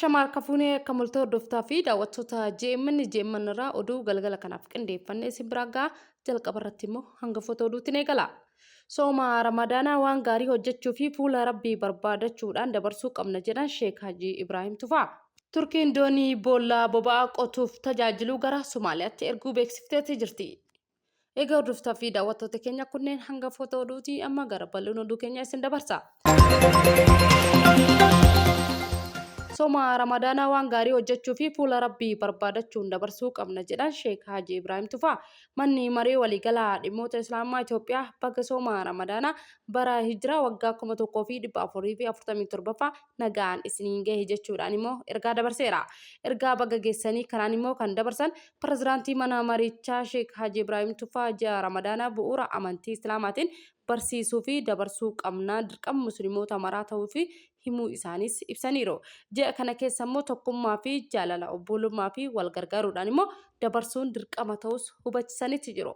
Ashama harka fuunee akka mul'atu hordoftaa fi daawwattoota JMN JMN irraa oduu galgala kanaaf qindeeffanne isin biraa ga'a jalqaba irratti immoo hangafoota oduutiin eegala. Sooma Ramadaanaa waan gaarii hojjechuu fi fuula Rabbii barbaadachuudhaan dabarsuu qabna jedhan Sheek Hajii Ibraahim Tufaa. Turkiin doonii boolla boba'aa qotuuf tajaajilu gara Somaaliyaatti erguu beeksifteetti jirti. Egaa hordoftoota fi daawwattoota keenya kunneen hangafoota oduuti amma gara bal'ina oduu keenya isin dabarsa. Sooma Ramadaanaa waan gaarii hojjechuu fi fuula Rabbii barbaadachuun dabarsuu qabna jedhan Sheek Haji Ibraahim Tufaa. Manni maree waliigalaa dhimmoota Islaamaa Itoophiyaa baga sooma Ramadaanaa bara Hijiraa waggaa 1447ffaa nagaan isiniin gahe jechuudhaan immoo ergaa dabarseera. Ergaa baga geessanii kanaan immoo kan dabarsan Pirezidaantii mana marichaa Sheek Haji Ibraahim Tufaa ji'a Ramadaanaa bu'uura amantii Islaamaatiin barsiisuu fi dabarsuu qabna dirqama musliimoota maraa ta'uu fi himuu isaaniis ibsaniiru. Ji'a kana keessa immoo tokkummaa fi jaalala obbolummaa fi wal gargaaruudhaan immoo dabarsuun dirqama ta'us hubachisaniiti jiru.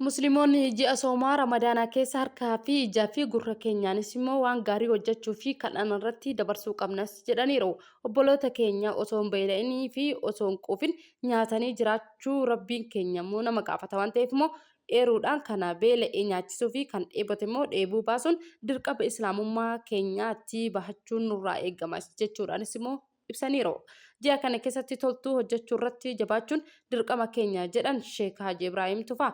Muslimoonni ji'a soomaa Ramadaanaa keessa harkaa fi ijaa fi gurra keenyaanis immoo waan gaarii hojjechuu fi kadhana irratti dabarsuu qabnas jedhaniiru. Obboloota keenya osoo hin beela'inii fi osoo hin quufin nyaatanii jiraachuu Rabbiin keenya immoo nama gaafata waan ta'eef immoo eeruudhaan kana beela'e nyaachisuu fi kan dheebote immoo dheebuu baasuun dirqama Islaamummaa keenyaatti bahachuun nurraa eegama jechuudhaanis immoo ibsaniiru. Ji'a kana keessatti toltuu hojjechuu irratti jabaachuun dirqama keenya jedhan Sheek Haji Ibraahim Tufaa.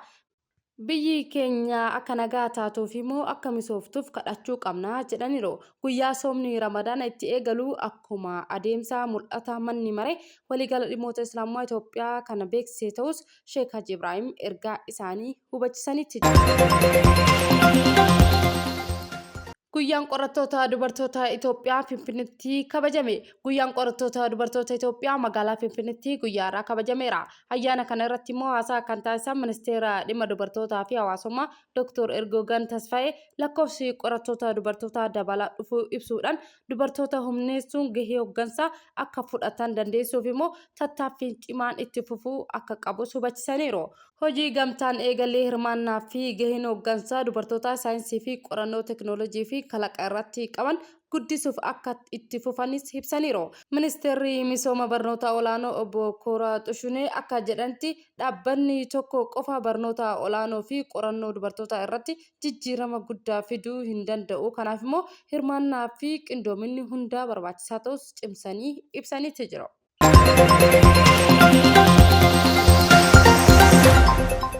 Biyyi keenya akka nagaa taatuuf immoo akka misooftuuf kadhachuu qabna jedhaniiru. Guyyaa soomni Ramadaana itti eegalu akkuma adeemsa mul'ata manni maree waliigala dhimmoota Islaamummaa Itoophiyaa kana beeksise ta'us Sheek Haji Ibraahim ergaa isaanii hubachisanitti jiru. Guyyaan qorattoota dubartoota Itoophiyaa Finfinneetti kabajame. Guyyaan qorattoota dubartoota Itoophiyaa magaalaa Finfinneetti guyyaa har'aa kabajameera. Ayyaana kana irratti immoo haasaa kan taasisan ministeera dhimma dubartootaa fi hawaasummaa Dr. Ergoogan Tasfaayee lakkoofsi qorattoota dubartootaa dabalaa dhufuu ibsuudhaan dubartoota humneessuun gahee hoggansaa akka fudhatan dandeessuuf immoo tattaaffiin cimaan itti fufuu akka qabus hubachisaniiru. Hojii gamtaan eegalee hirmaannaa fi gaheen hoggansaa dubartootaa saayinsii fi qorannoo teknoolojii fi kalaqa irratti qaban guddisuuf akka itti fufanis ibsaniiru. Ministeerri Misooma Barnoota Olaanoo Obbo Kooraa Xushunee akka jedhanitti dhaabbanni tokko qofa barnoota olaanoo fi qorannoo dubartootaa irratti jijjiirama guddaa fiduu hin danda'u. Kanaaf immoo hirmaannaa fi qindoominni hundaa barbaachisaa ta'us cimsanii ibsaniiti jiru.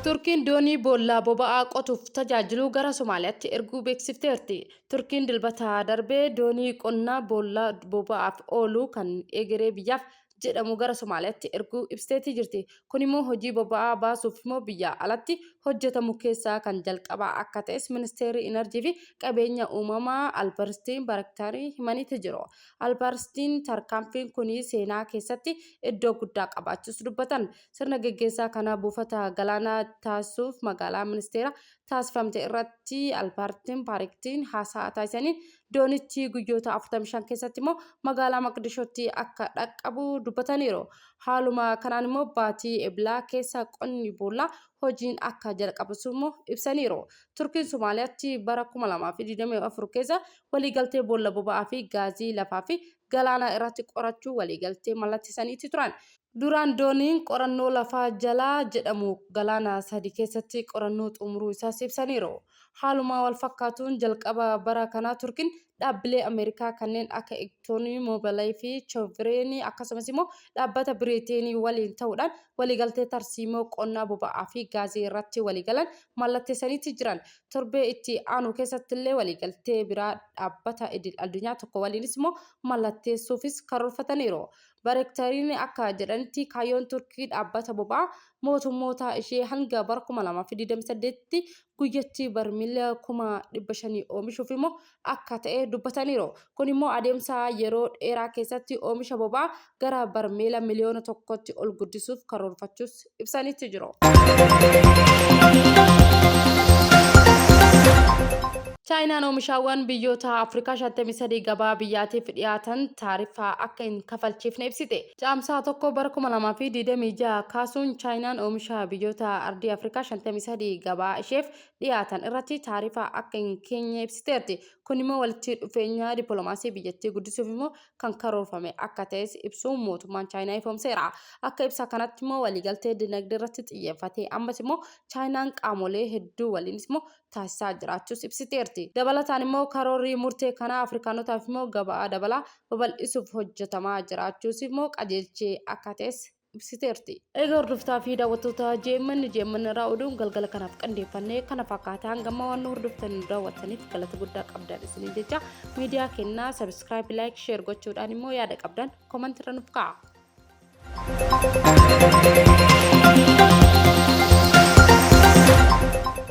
Turkiin doonii boollaa boba'aa qotuuf tajaajilu gara Somaaliyaatti erguu beeksifteerti. Turkiin dilbata darbee doonii qonnaa boollaa boba'aaf oolu kan egeree biyyaaf jedhamu gara Somaaliyaatti erguu ibsiteetii jirti. Kun immoo hojii boba'aa baasuuf immoo biyyaa alatti hojjetamu keessaa kan jalqabaa akka ta'es ministeerri Inarjii fi qabeenya uumamaa Albarstiin Baraktarii himaniiti jiru. Albarstiin tarkaanfiin kun seenaa keessatti iddoo guddaa qabaachuus dubbatan. Sirna geggeessaa kana buufata galaanaa taasisuuf magaalaa ministeera taasifamte irratti Albaartiin Paarektiin haasaa taasisaniin doonichi guyyoota 45 keessatti immoo magaalaa Maqdishootti akka dhaqqabu dubbataniiru. Haaluma kanaan immoo baatii Eblaa keessa qonni boollaa hojiin akka jalqabus immoo ibsaniiru. Turkiin Somaaliyaatti bara 2024 keessa waliigaltee boolla boba'aa fi gaazii lafaa fi galaanaa irratti qorachuu waliigaltee mallatteessaniiti turan. Duraan dooniin qorannoo lafaa jalaa jedhamu galaana sadi keessatti qorannoo xumuruu isaas ibsaniiru. Haaluma walfakkaatuun jalqaba bara kanaa Turkiin dhaabbilee Ameerikaa kanneen akka Ektoonii Moobilii fi Chevroon akkasumas immoo dhaabbata Biriiteenii waliin ta'uudhaan waliigaltee tarsiimoo qonnaa boba'aa fi gaazii irratti waliigalan mallatteessaniiti jiran. Torbee itti aanu keessattillee waliigaltee biraa dhaabbata idil addunyaa tokko waliinis immoo mallatteessuufis karoorfataniiru. Barektariin akka jedhanitti kaayyoon Turkii dhaabbata boba'aa mootummoota ishee hanga bara 2028tti guyyatti barmiila 500,000 oomishuuf immoo akka ta'e dubbataniiru. Kun immoo adeemsa yeroo dheeraa keessatti oomisha boba'aa gara barmeela 1,000,000tti ol guddisuuf karoorfachuus ibsaniitti jiru. Chaayinaan oomishaawwan biyyoota Afrikaa 53 gabaa biyyaatiif dhiyaatan taarifaa akka hin kafalchiifne ibsite. Caamsaa 1 bara 2026 kaasuun Chaayinaan oomisha biyyoota ardii Afrikaa 53 gabaa isheef dhiyaatan irratti taarifa akka hin keenye ibsiteerti. Kun immoo walitti dhufeenya dippiloomaasii biyyattii guddisuuf immoo kan karoorfame akka ta'es ibsuun mootummaan Chaayinaa ifoomseera. Akka ibsa kanatti immoo waliigaltee dinagdee irratti xiyyeeffatee ammas immoo Chaayinaan qaamolee hedduu waliinis immoo taasisaa jiraachuus ibsiteerti. Dabalataan immoo karoorri murtee kanaa Afrikaanotaaf immoo gabaa dabalaa babal'isuuf hojjetamaa jiraachuus immoo qajeelchee akka ta'es ibsiteerti. Egaa hordoftaa fi daawwattoota JMN, JMN irraa oduun galgala kanaaf qindeeffannee kana fakkaata. Hanga ammaa waan nu hordoftanii nu daawwattaniif galata guddaa qabdan isiniin jecha, miidiyaa kennaa subscribe, like, share gochuudhaan immoo yaada qabdan comment irra nuuf kaa'a.